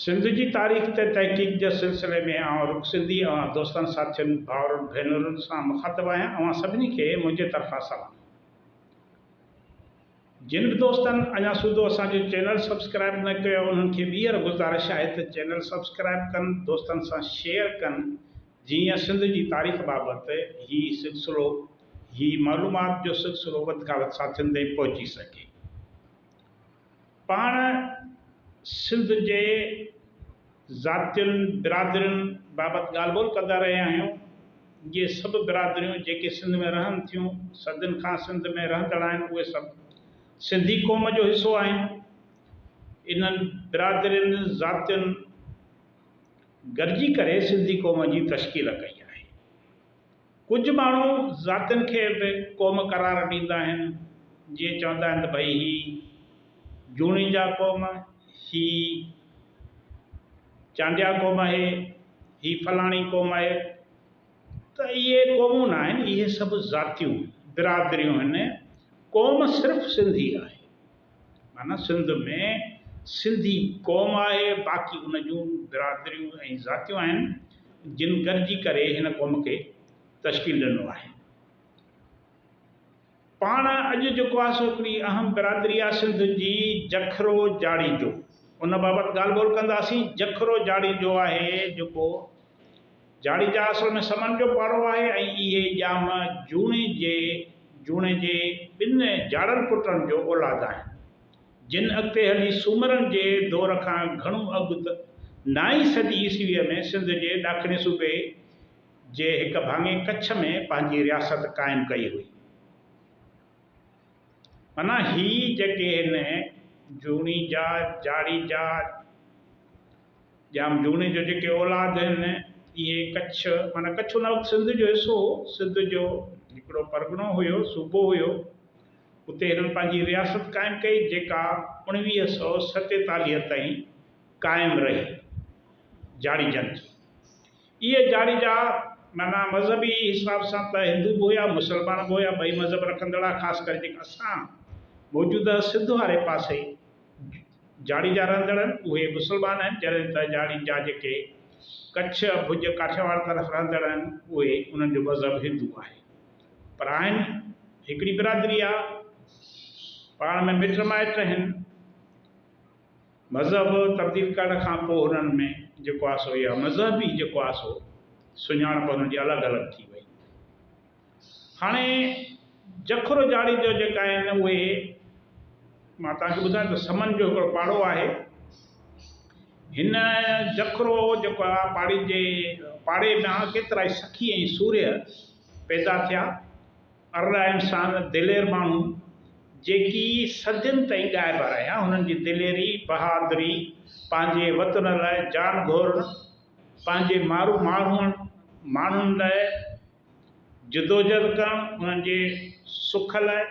سنڌ جي تاريخ تي تحقيق جي سلسلي ۾ آئون رڪ سنڌي اوهان دوستن ساٿين ڀائرن ڀينرن سان مخاطب آهيان اوهان سڀني کي منهنجي طرفان سلام. جن به دوستن اڃا سوڌو اسان جو چينل سبسڪرائب نه ڪيو آهي انهن کي ٻيهر گذارش آهي ته چينل سبسڪرائب ڪن دوستن سان شيئر ڪن جيئن سنڌ جي تاريخ بابت هي سلسلو هي معلومات جو سلسلو وڌ کان وڌ ساٿين تائين پهچي سگهي. پاڻ سنڌ جي ذاتين، برادرين بابت ڳالهه ٻولهه ڪندا رهيا آهيون. اهي سڀ برادريون جيڪي سنڌ ۾ رهن ٿيون، صدين کان سنڌ ۾ رهندڙ آهن، اهي سڀ سنڌي قوم جو حصو آهن. انهن برادرين، ذاتين گڏجي ڪري سنڌي قوم جي تشڪيل ڪئي آهي. ڪجهه ماڻهو ذاتين کي به قوم قرار ڏيندا آهن، جيئن چوندا آهن ته ڀئي هي جوڻيجا قوم، هي چانڊيا قوم آهي، هي فلاڻي قوم آهي ته اهي قومون نه آهن، اهي سڀ ذاتيون، برادريون آهن، قوم صرف سنڌي آهي. معنيٰ سنڌ ۾ سنڌي قوم آهي، باقي ان جون برادريون ۽ ذاتيون آهن، جن گڏجي ڪري هن قوم کي تشڪيل ڏنو آهي. پاڻ اڄ جيڪو آهي سو هڪڙي اهم برادري آهي سنڌ جي جکرو جاڙيجو، ان بابت ڳالهه ٻولهه ڪنداسين. جکرو جاڙيجو آهي جيڪو جاڙيجا اصل ۾ سمن جو پاڙو آهي ۽ اهي ڄام جوڻي جي جوڻي جي ٻن جاڙن پٽن جو اولاد آهن، جن اڳتي هلي سومرن جي دور کان گهڻو اڳ ته نائين صدي عيسويء ۾ سنڌ جي ڏاکڻي صوبي جي هڪ ڀاڱي ڪڇ ۾ پنهنجي رياست قائم ڪئي هئي. معنيٰ هي جيڪي هن جوڻيجا، جاڙيجا، ڄام جوڻي جو جيڪي اولاد آهن، اهي ڪڇ، معنيٰ ڪڇ ان وقت سنڌ جو حصو هو، سنڌ جو هڪڙو پرڳڻو هيو، صوبو هيو، اتي هنن پنهنجي رياست قائم ڪئي، جيڪا 1947 تائين قائم رهي، جاڙيجن جي. اهي جاڙيجا معنيٰ مذهبي حساب سان ته هندو به هيا، مسلمان به هيا، ٻئي مذهب رکندڙ ها، خاص ڪري جيڪي اسان موجوده سنڌ واري پاسي جاڙيجا رهندڙ آهن، اهي مسلمان آهن، جڏهن ته جاڙيجا جيڪي ڪڇ، ڀڄ، ڪاٺياواڙ طرف رهندڙ آهن، اهي انهن جو مذهب هندو آهي. پر آهن هڪڙي برادري آ، پاڻ ۾ مٽ مائٽ آهن. مذهب تبديل ڪرڻ کان پوء هنن ۾ جيڪو آ سو اها مذهبي جيڪو آ سو سڃاڻپ هنن جي الڳ الڳ ٿي وئي. هاڻي جکرو جاڙيجو جيڪا آهن اهي مان توهان کي ٻڌايان ته سمن جو هڪڙو پاڙو آهي. هن جکرو جيڪو آهي پاڙي جي پاڙي مان ڪيترائي سخي ۽ سورهيه پيدا ٿيا. ارڏا انسان، دلير ماڻهو جيڪي صدين تائين ڳائبا رهيا. هنن جي دليري، بهادري، پنهنجي وطن لاء جان گهورڻ، پنهنجي مارو ماڻهن ماڻهن لاء جدوجھد ڪرڻ، انهن جي سک لاء،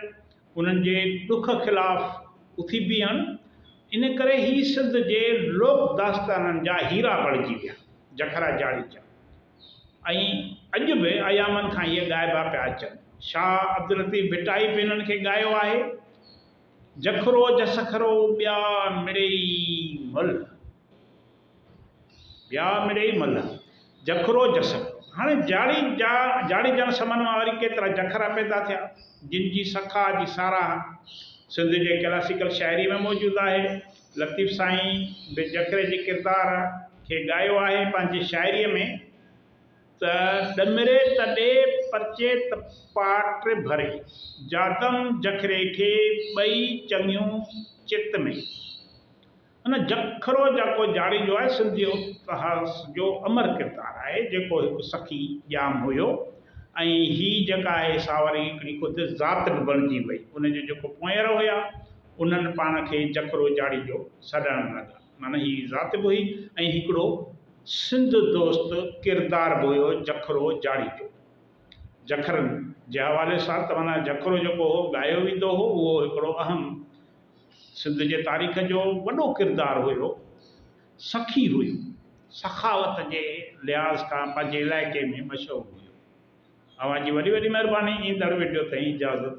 انهن جي ڏک خلاف اٿي بيهڻ، ان ڪري هي سنڌ جي لوڪ داستانن جا هيرا بڻجي ويا، جکرا جاڙيجا ۽ اڄ به ايامن کان اهي ڳائبا پيا اچن. شاهه عبداللطيف ڀٽائي به انهن کي ڳايو آهي، جکرو جسکرو ٻيا مڙيئي ملهه. ٻيا مڙيئي ملهه، جکرو جسکرو. هاڻي جاڙيجا، جاڙيجن سمن مان وري ڪيترا جکرا پيدا ٿيا، جن جي سخا جي ساراهه سنڌ جي ڪلاسيڪل شاعريء ۾ موجود آهي. لطيف سائين به جکري جي ڪردار کي ڳايو آهي پنهنجي شاعريء ۾ ته ڏمري تڏي پرچي ته پاٽ ڀري، جادم جکري کي ٻئي چڱيون چت ۾. ان جکرو جاڪو جاڙيجو آهي سنڌ جي اتهاس جو امر ڪردار آهي جيڪو هڪ سخي ڄام هيو ۽ هي جيڪا آهي سا وري هڪڙي خود ذات به بڻجي وئي ان جو جيڪو پونئير هيا انهن پاڻ کي جکرو جاڙيجو سڏائڻ لڳا معنيٰ هي ذات به هئي ۽ هڪڙو سنڌ دوست ڪردار به هيو جکرو جاڙيجو جکرن جي حوالي سان ته معنيٰ جکرو جيڪو هو ڳايو ويندو هو اهو هڪڙو اهم سنڌ جي تاريخ جو وڏو ڪردار هيو. سخي هيو. سخاوت جي لحاظ کان پنهنجي علائقي ۾ مشهور هيو. اوهان جي وڏي وڏي مهرباني ايندڙ وڊيو تائين اجازت.